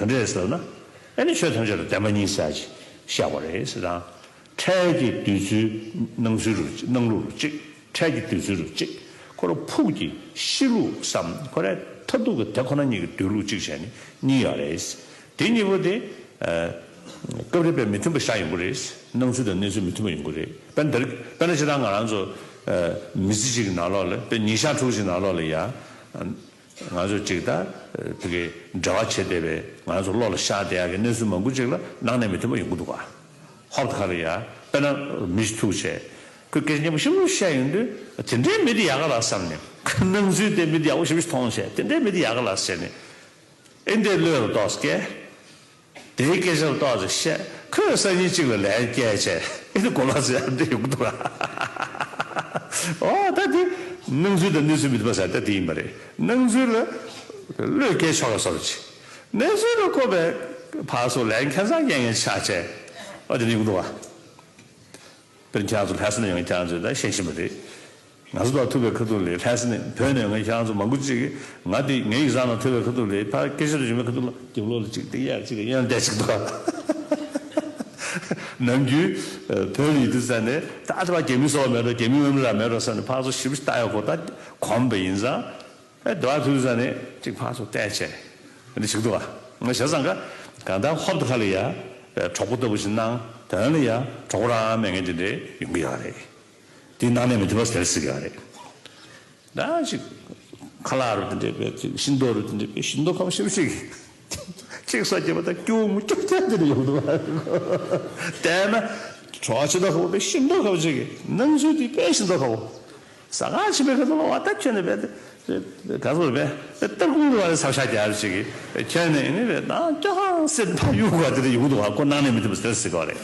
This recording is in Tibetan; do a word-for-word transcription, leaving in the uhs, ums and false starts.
ག་འདྲས་ཟེར་ན། ཨེ་ནི་ཆོས་ཐམས་ཅད་ལ་བདེན་པ་གཉིས་ཟེར་ཅིག་བཤད་པ་རེད་ཟེར་དང་། འཕྲལ་གྱི་འདོད་ཚུལ་སྣང་ཚུལ་རུ་སྣང་ལུགས་རུ་གཅིག་འཕྲལ་གྱི་འདོད་ཚུལ་རུ་གཅིག་ཁོ་ར་ཕུགས་ཀྱི་གཤིས་ལུགས་སམ་ཁོ་རའི་མཐར་ཐུག་གི་དེ་ཁོ་ན་ཉིད་ཀྱི་འདོད་ལུགས་གཅིག་བྱས་ནས་གཉིས་ཡོད་རེད། དེ་གཉིས་པོ་དེ། སྐབས་རེ་དཔེ་མི་མཐུན་པ་ཤར་ཡོང་གི་རེད། སྣང་ཚུལ་དང་གནས་ཚུལ་མི་མཐུན་པ་ཡོང་གི་རེད། དཔེར་ན་དེར་དཔེར་ན་ཅི་ལྟར་ང་རང་ཚོ་མི་ཚེ་གཅིག་གི་ནང་ལོགས་ལ་དཔེ་ཉིན་ཞག་དྲུག་ཅིག་ནང་ལོགས་ལ་ཡ། ང་ཚོ་ཅིག་ད་དེ་གའི་འབྲེལ་བ་བྱེད་བསྡད་པའི་ང་ཚོ་བློ་ལ་ཤར་བསྡད་ཡག་གི་གནས་ཚུལ་མང་པོ་ཅིག་ལ་སྣང་གནས་མི་མཐུན་པ་ཡོང་གི་འདུག་ག་ཧོབ་ཁ་ལ་ཡ། དཔེར་ན་མི་ཞིག་ཐུག་བྱས། ཁོས་སྐད་ཆ་སྙན་པོ་ཞིབ་ཞིབ་བཤད་ཡོང་དུས་དེ་འདྲའི་མི་དེ་ཡག་ག་ལ་བསམ་ནས། ཁོའི་སྣང་ཚུལ་དེ་མི་དེ་ཡག་པོ་ཞིབ་ཞིབ་མཐོང་བྱས་དེ་འདྲའི་མི་དེ་ཡག་ག་ལ་ཟེར་ནས། ཨེ་འདྲའི་བློ་ལ་གཏོགས་སྐད། དེའི་སྐད་ཆ་ལ་གཏོགས་ཏེ་བཤད། ཁོས་སང་ཉིན་གཅིག་ལ་ལན་བསྐྱལ་བྱས་ཨེ་འདྲ་གོ་ལ་ཟེར་ཨ་འདྲ་ཡོང་གི་འདུག་ག་ཨོ་ད་དེ་སྣང་ཚུལ་དང་གནས་ཚུལ་མི་མཐུན་པ་ཟེར་ད་དེ་ཡིན་པ་རེད། སྣང་ཚུལ་ལ་བློས་བཀལ་ཆོག་པའི་བཟོ་འདྲ་ཅིག་གནས་ཚུལ་ལ་ཁོ་པའི་ཕར་ཚུར་ལན་ཁ་སང་སྐྱེལ་མཁན་ཆགས་བྱས་ཨ་འདྲ་ཡོང་གི་འདུག་ག་དཔེར་ན་ཁྱེད་རང་ཚོ་ལྷ་ས་ནས་ཡོང་མཁན་ཁྱེད་རང་ཚོས་ད་ཤེས་ཀྱི་མ་རེད། ང་ཚོ་དང་ཐུག་པའི་ཁ་ཐུག་ལ་ལྷ་ས་ནས་བོད་ནས་ཡོང་མཁན་ཁྱེད་རང་ཚོ་མང་པོ་ཅིག་གིས་ང་དེ་ངའི་ཡིག་ཚང་ནང་ཐུག་པའི་ཁ་ཐུག་ལ་ཕར་སྐད་ཆ་དུ་བྱུང་བའི་ཁ་ཐུག་ལ་རྒྱབ་ལོགས་ལ་ཅིག་དེ་ཡར་ཅིག་གཡོན་བསྡད་ཅིག་འདུག་ནམ་རྒྱུན་བོད་ལ་ཡོད་དུས་ཙ་ནས་ད་ཨ་ད་ཕར་རྒྱ་མི་སོགས་མེད་འགྲོ། རྒྱ་མི་འོས་མི་ར་མེད་འགྲོ་ཟེར་ནས་ཕར་ཚུར་ཞིབ་ཞིབ་ལྟ་ཡག་གོ་ད་གོམས་པ་ཡིན་ཙང་། ཨེ་དེ་བ་ཐུག་ས་ནས་གཅིག་ཕར་ཚུར་བལྟས་བྱས་འདི་ཞིག་འདུག་ག་ང་བྱས་ཙང་ག་གང་ལྟར་ཧོབ་ཏེ་ཁ་ལ་ཡ་གྲོགས་པོ་ལྟ་བུ་ཞིག་སྣང་དོན་ལ་ཡ་གྲོགས་པོ་རང་མེད་མཁན་དེ་འདྲས་ཡོང་གི་ཡོད་རེད། དེ་སྣང་གནས་མི་མཐུན་པ་ཟེར་སྲིད་ཀྱི་ཡོད་རེད། ད་ཅིག་ཁ་ལག་རུ་དེ་འདྲས་པས་ཅིག་ཤིང་ཏོག་རུ་དེ་འདྲས་པས་ཤིང་ཏོག་ཁ་བ་ཤིབ་ཤིག་གཅིག་སོ་སྐྱེས་པ་དང་སྐྱོ་མོ་སྐྱོ་ཐལ་དེ་འདྲ་ཡོང་འདུག་ག་བལྟས་ན་གྲོགས་ཅི་ཏོག་ཁ་བོ་དེ་ཤིང་ཏོག་ཁ་བ་ཅིག་གི་སྣང་ཚུལ་དེ་དཔེ་ཤིང་ཏོག་ཁ་བོ། ཟ་ཁང་ཕྱིན་པའི་ཁ་ཐུག་ལ་བ་ད་ཁྱོད་ནི་བས་ག་ཚོད་བས་སྟར་ཁུང་དུ་བ་རེ་ཚབ་ཤ་རྒྱག་ཅིག་གི་ཁྱོད་ནི་ནི་བས་ན་ཅོ་ཧང་སེ་ཕ་ཡུག་ག་དེ་རེ་ཡོང་འདུག་ག་ཁོ་སྣང་གནས་མི་མཐུན་པ་ཟེར་སྲིད་ག་རེད།